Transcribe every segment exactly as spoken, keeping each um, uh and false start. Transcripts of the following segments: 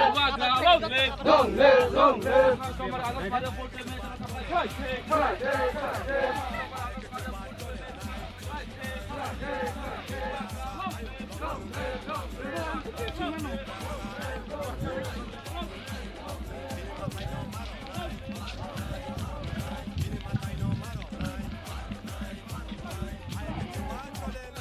Bubagra long live. Long live, long live.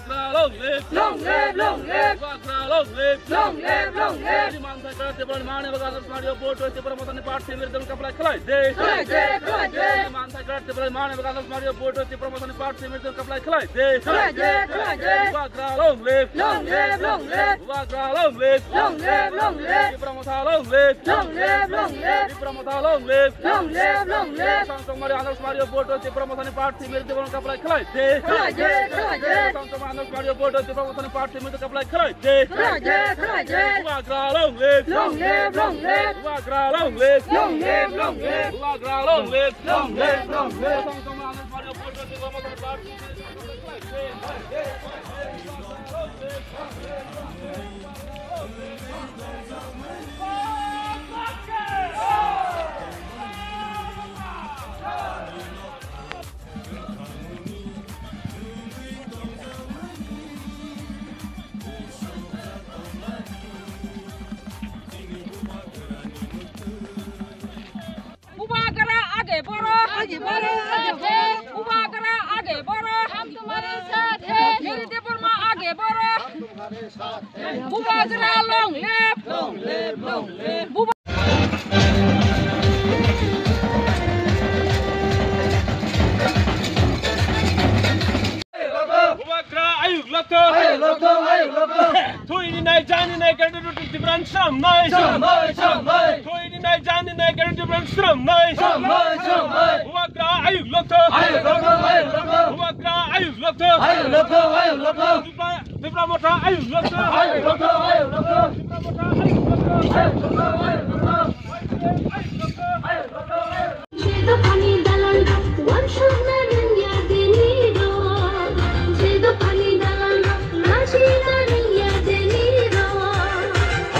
Long live! Long live, long live! Bubagra long live! Long live, long live! Chini manthai kwrak Tripura ni mani bagwi Adarsh Mario vote rwi Tipra Mothani party biruddhe kaplai khlai de. Khlai de, khlai de! Chini manthai kwrak Tripura ni mani bagwi Adarsh Mario vote rwi Tipra Mothani party biruddhe kaplai khlai de. Khlai de, khlai de! Bubagra long live! Long live, long live! Bubagra long live! Long live, long live! Tipra Motha long live! Long live, long live! Tipra Motha long live! Long live, long live! Sam Songmari Adarsh Mario vote rwi Tipra Mothani party biruddhe kaplai khlai de. Khlai de, khlai de! Sam Songmari Adarsh Mario vote rwi Tipra Mothani party biruddhe kaplai khlai de. Khlai de, khlai de! Bubagra long live! Long live, long live! Bubagra long live! Long live, long live! Bubagra long live! Long live, long live! Bubagra age boro. Age boro, age boro. Bubagra age boro. Hum tumhare saath hai. Meri Debbarma age boro. Bubagra long live. Long live, long live. Buba- Bubagra ayuk lokthok. Ayuk lokthok, ayuk lokthok. Thwi rinai, jani nai, gari duty Tipra ni sram nai. Sram nai, sram nai. Thwi rinai, jani nai, gari duty Tipra ni sram nai. Sram nai, sram nai. Bubagra ayuk lokthok. Ayuk lokthok, ayuk lokthok. Bubagra ayuk lokthok. Ayuk lokthok, ayuk lokthok. Tipra, Tipra Motha ayuk lokthok. Ayuk lokthok, ayuk lokthok. Tipra Motha ayuk lokthok. Ayuk lokthok, ayuk lokthok. Ayuk lokthok, ayuk lokthok. Jedo pani dalan rok, wansuk na nung ya deni rok. Jedo pani dalan rok, nachi na nung ya deni rok.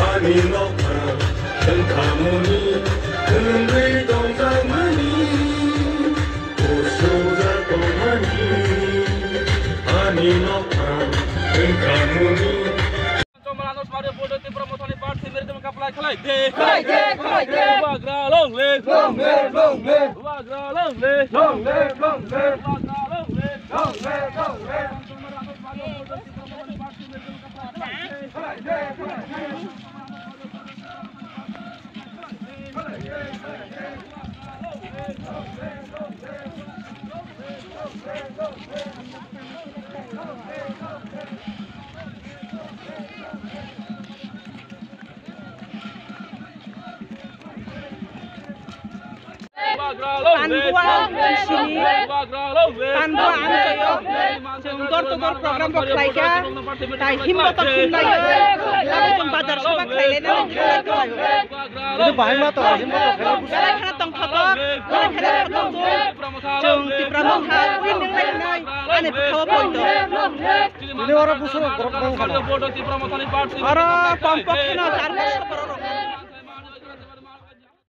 Ani nokha, wngkhamuni, wngwi tongjakmani, usukjak tongmani. Ani nokha, wngkhamuni. Chomra Adarsh Mario vote Tipra Mothani party biruddhe kaplai khlai de. Khlai de, khlai de. Bubagra long live. Long live, long live. Bubagra long live. Long live, long live. Bubagra long live. Long live, long live. Tanbua, Sini, Tanbua, Amchaio, chwng door to door program bo khlaikha, tai himbo to himlaio, labo chwng bazar soba khlailai nai, khlaio. Ini bahai ma to, himbo to khlaio. Belai khana tongthok, belai khana tongthok, chwng Tipra Motha, ui nung lai nai, ani bwkhao poito. Ini oro busu borok bang khana. Oro kom pokhe no char bosor borok.